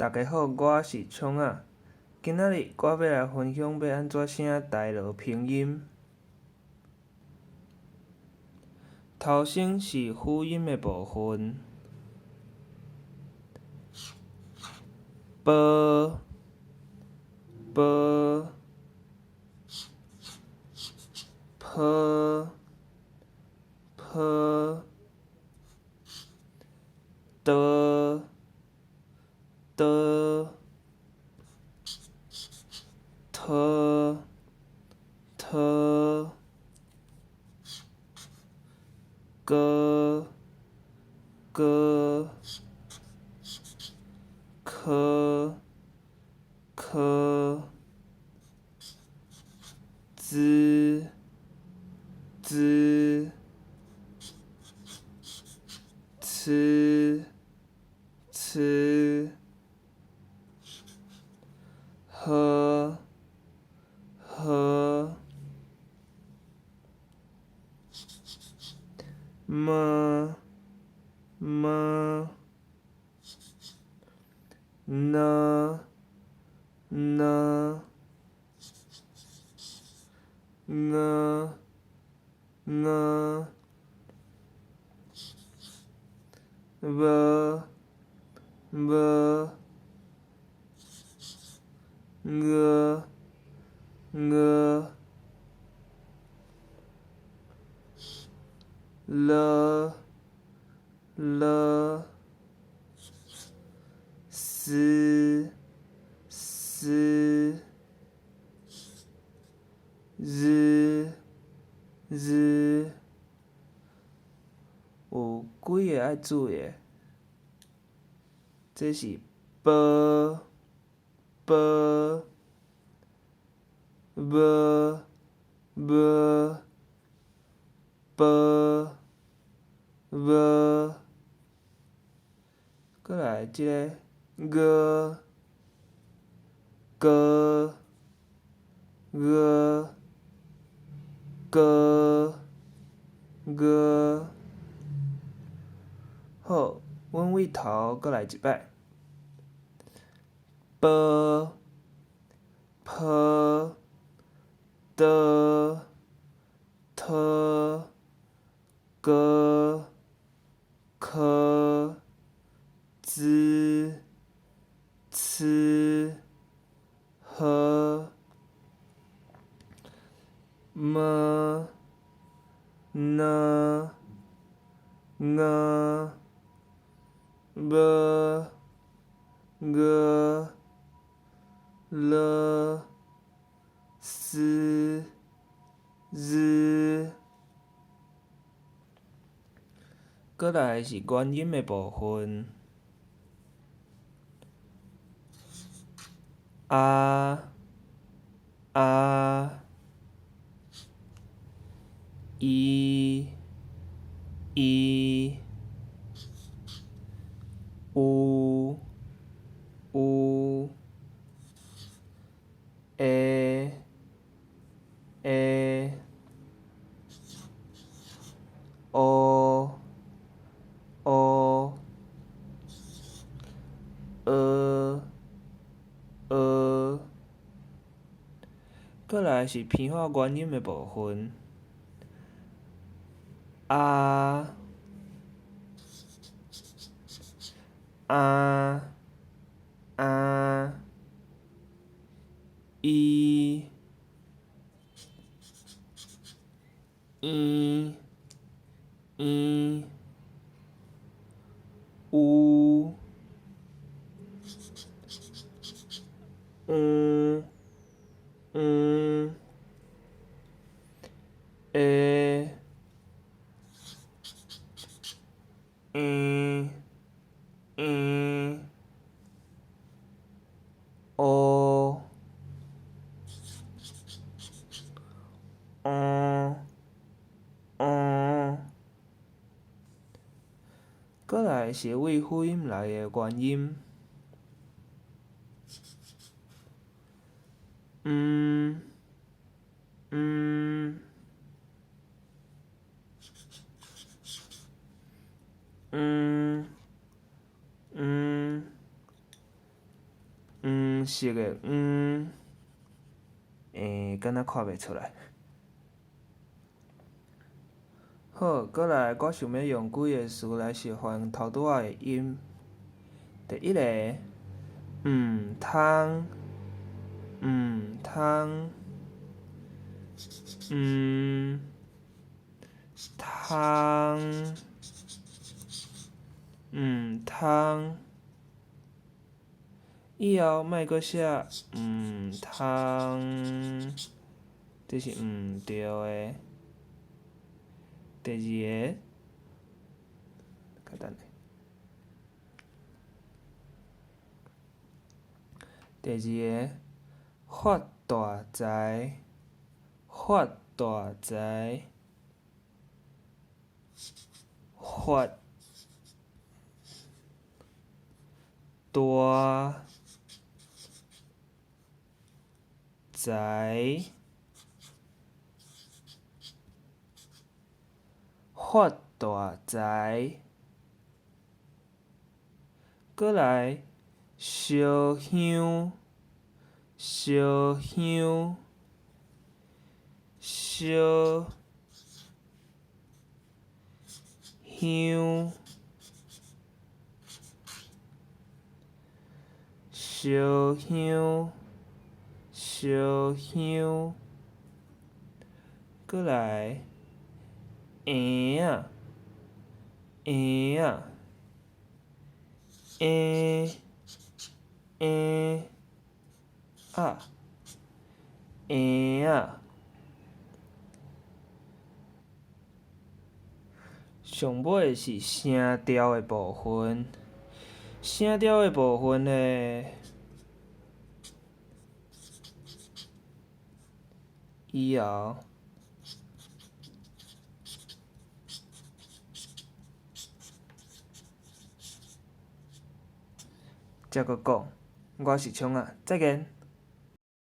大家好，我是創仔。今仔日我欲來分享欲按怎寫台羅拼音。頭先是輔音的部分，ㄅ、ㄅ、ㄆ、ㄆ、ㄉ、ㄉ、ㄊ、ㄊ、ㄍ、ㄍ、ㄎ、ㄎ、ㄓ、ㄓ、ㄘ、ㄘ、ㄏ、ㄏ、ㄇ、ㄇ、ㄋ、ㄋ、ㄤ、ㄥ、ㄅ、ㄅ、ㄏ、ㄏ、ㄌ、ㄌ、ㄒ、ㄒ、ㄤ、ㄤ。有幾个愛注意的，這是 ㄅ、ㄅ、ㄅ、ㄅ、ㄅ、ㄅ，閣來這个ㄍ、ㄍ、ㄍ、ㄍ、ㄍ。好，阮對頭閣來一擺。ㄅ、ㄆ、ㄉ、ㄊ、ㄍ、ㄎ、ㄓ、ㄘ、ㄏ、ㄇ、ㄋ、ㄥ、ㄅ、ㄏ、ㄌ、ㄒ、ㄤ。閣來是元音的部分，ㄚ、ㄚ、ㄧ、ㄧ、ㄨ、ㄨ、ㄟ、ㄟ、ㅠ、ㅠ、ㅏ、ㅏ。閣來是平化元音的部分，ㄚ、ㄚ、ㄚ、ㄧ、ㄧ、ㄧ、ㄨ、ㄨ、ㄨ、ㄟ、ㄣ、ㄣ、ㅠ、ㅠ、ㅠ。閣來是對輔音來的元音，ㄇ、ㄇ、ㄥ、ㄥ、黃色的黃，敢若看袂出來。好，閣來，我想欲用幾个詞來示範頭拄仔的音。第一个，毋通，毋通，毋通，毋通。以後莫閣寫毋通，這是毋對的。第二个，較等下。第二个，發大財，發大財，發大財，發大財。閣來，燒香，燒香，燒香，燒香，燒香。閣來，嬰仔，嬰仔，嬰，嬰仔，嬰仔。上尾是聲調的部分，聲調的部分呢，以後才閣講。我是創仔，再見。